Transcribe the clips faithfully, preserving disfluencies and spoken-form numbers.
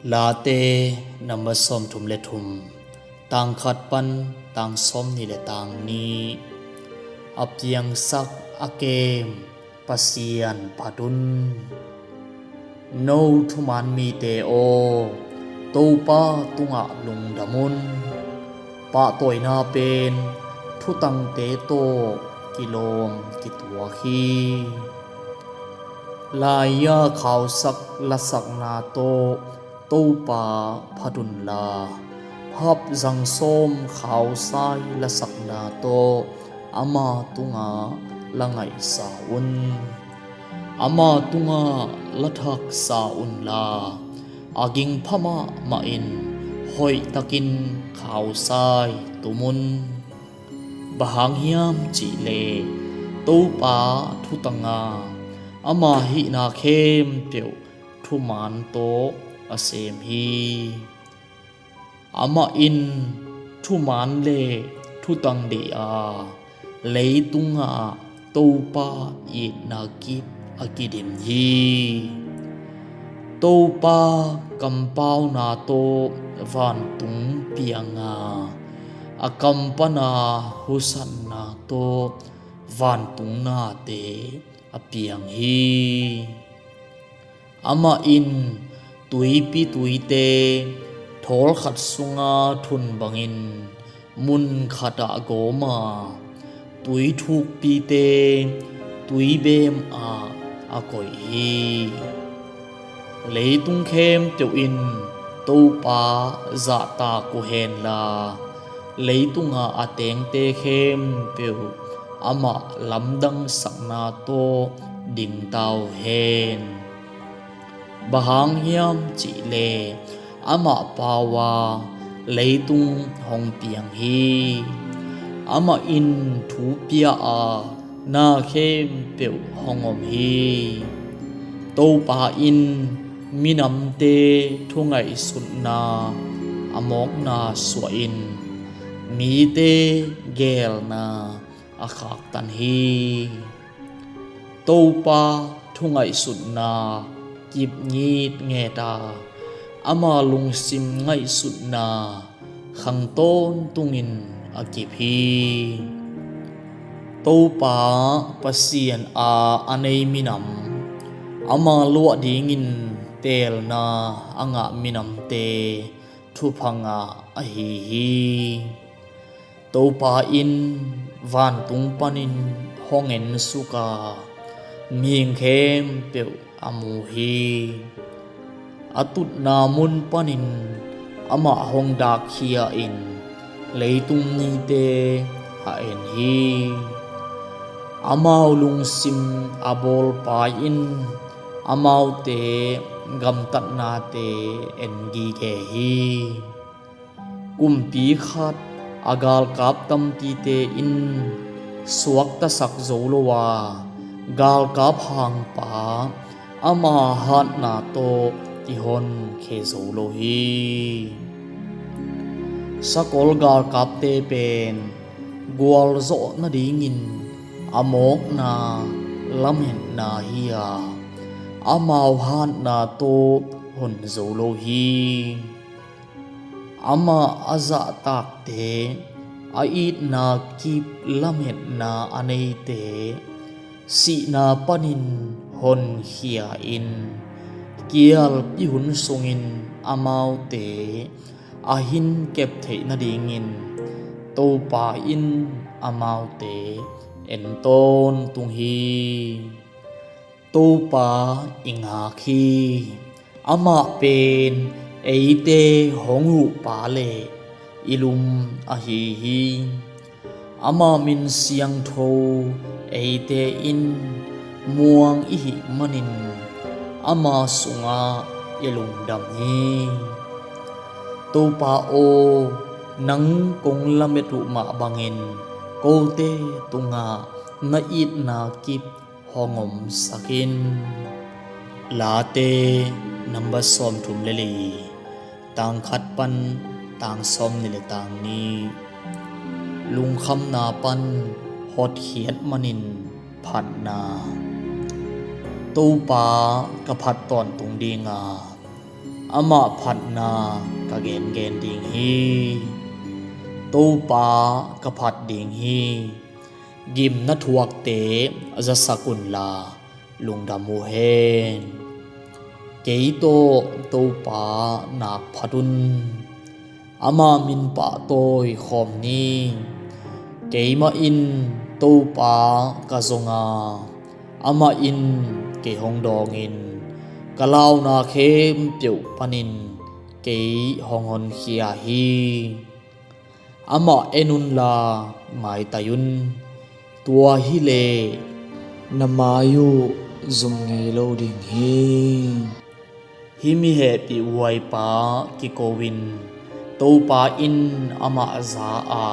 Late number sawmthum le thum, tang khat pan tang sawmnih le tang nih. A piangsak a kem Pasian phat un. No thuman mite aw, Topa tungah lungdam un. Pahtawina pen thutangte tawh kilawm kituak hi. Lai-a khausak lasakna tawh Topa phat unla, hap zang sawm khausai lasakna tawh ama tungah la ngaihsa un. Ama tungah la thaksa unla, a gingpha mahmah in hoihtakin khausai tum un. Bang hang hiam cihleh Topa thutanga ama hihna khempeuh thuman tawh a sem hi. Amah in thuman le thutang deih a, leitungah Topa itna kip a kidim hi. Topa kampauna tawh vantung pianga, a kam pana husatna tawh vantung nate a piang hi. Amah in tuipi tuite thawl khat sunga thun bangin mun khatah gawm a, tui thukpite tui beem ah a koih hi. Leitung khempeuh in Topa zahtak uh henla, leitungah a tengte khempeuh amah lamdangsakna tawh dingta uh hen. Bang hang hiam cihleh amah pau a leitung hong piang hi. Amah in thu pia a, na khempeuh hong om hi. Topa in minamte thungaihsutna a mawkna suahin, mite geelna a khaktan hi. Topa thungaihsutna kip ngitnget a, ama lungsim ngaihsutna khang tawntungin a kip hi. Topa Pasian a a nei minam, ama luah dingin teelna a ngah minamte thupha ngah ahi hi. Topa in vantung panin hong ensuk a, mihing khempeuh a mu hi. A tutna mun panin amah hong dakkhia in leitung mite a en hi. Amau lungsim a bawlpa in amaute gamtatnate en gige hi. Kumpi khat a galkap tampite in suaktasak zo lo a, galkap hangpa ama hatna tawh kihonkhia zo lo hi. Sakol galkapte pen gualzawh nadingin a mawkna lametna hi a, amau hatna tawh hon zo lo hi. Amah a zahtakte a itna kip lametna a neite sihna panin honkhia in, kialpi hun sungin amaute a hin kep theih nadingin Topa in amaute en tawntung hi. Topa i ngak hi. Amah pen eite hong huhpa le i lum ahi hi. Ama min siangtho eite in muang i hih manin ama sungah i lungdam hi. Topa aw, nang kong lamet uh mah bangin kote tungah na itna kip hong omsak in. Late number sawmthum le li, tang khat pan tang sawmnih le tang nih. Lungkhamna pan hotkhiat manin phatna. Topa ka phat tawntung ding a, Amah phatna ka gengen ding hi. Topa ka phat ding hi. Gimna thuakte zasak unla, lungdam uh hen. Kei tawh Topa nak phat un. Ama min pahtawi khawm ni. Keimah in Topa ka zong a, amah in kei hong dawngin, ka launa khempeuh panin kei hong honkhia hi. Amah en unla, maitai un. Tua hileh na mai uh zum ngei lo ding hi. Hih mi hehpihhuaipa kiko-in Topa in amah za a,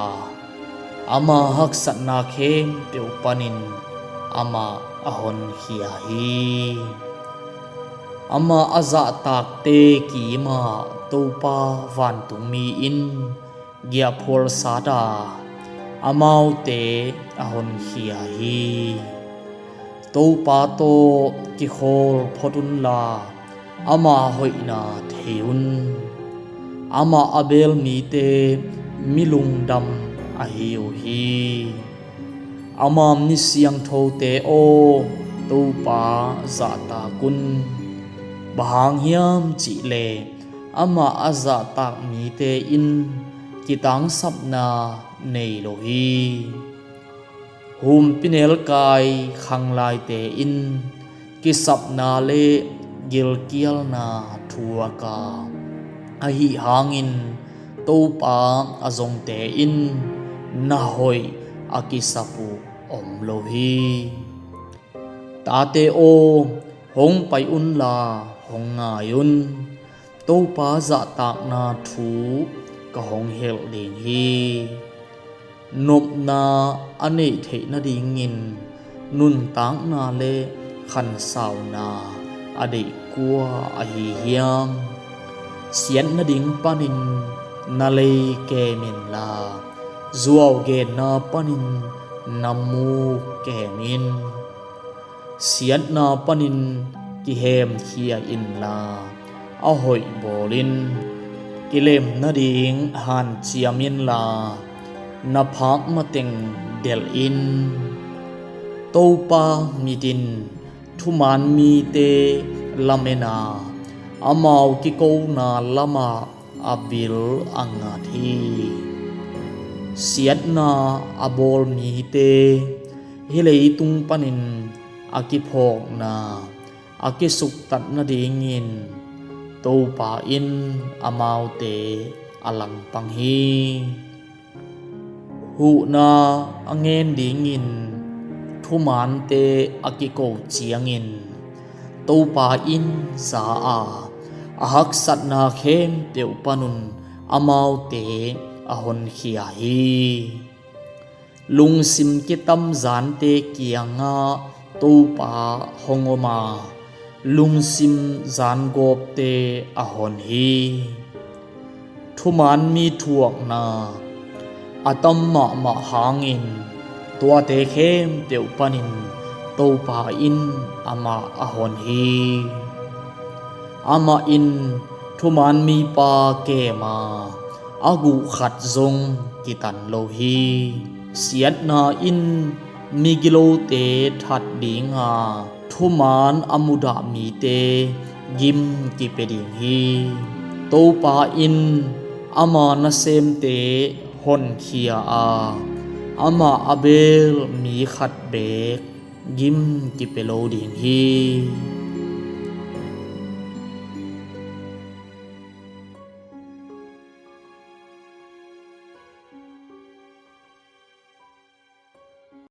ama haksatna khempeuh panin amah a honkhia hi. Amah a zahtakte kimah Topa vantungmi in giahphual sat a, amaute a honkhia hi. Topa tawh kikhawl phot unla, ama hoihna thei un. Amah a beel mite mi lungdam ahi uh hi. Ama mi siangthote aw, Topa zahtak un. Bang hang hiam cihleh amah a zahtak mite in kitangsapna nei lo hi. Humpinelkai khanglaite in kisapna le gilkialna thuak a, ahih hangin Topa a zongte in na hoih a kisap uh om lo hi. Tate aw, hong pai unla hong ngai un. Topa zahtakna thu ka hong hilh ding hi. Nopna a neih theih nadingin nuntakna le khansauna a deih kua ahi hiam? Siat nading panin na lei kem inla, zuau genna panin na muk kem in. Siatna panin kihemkhia inla, a hoih bawl in. Kilem nading hanciam inla, na phak mateng delh in. Topa mit in thuman mite lamen a, amau kikona lamah a bil a ngat hi. Siatna a bawl mite hih leitung panin a kiphawkna a kisuktat nadingin Topa in amaute a langpang hi. Huhna a ngen dingin thumante a kiko ciangin Topa in za a, a haksatna khempeuh panun amaute a honkhia hi. Lungsim kitamzante kiangah Topa hong om a, lungsim zangawpte a hon hi. Thuman mi thuakna a tam mahmah hangin tuate khempeuh panin Topa in amah a hon hi. Amah in thuman mipa kem a, a guh khat zong kitan lo hi. Siatna in migilote that ding a, thuman a mudah mite gim kipia ding hi. Topa in ama nasemte honkhia a, amah a beel mi khat beek gim kipia lo ding hi.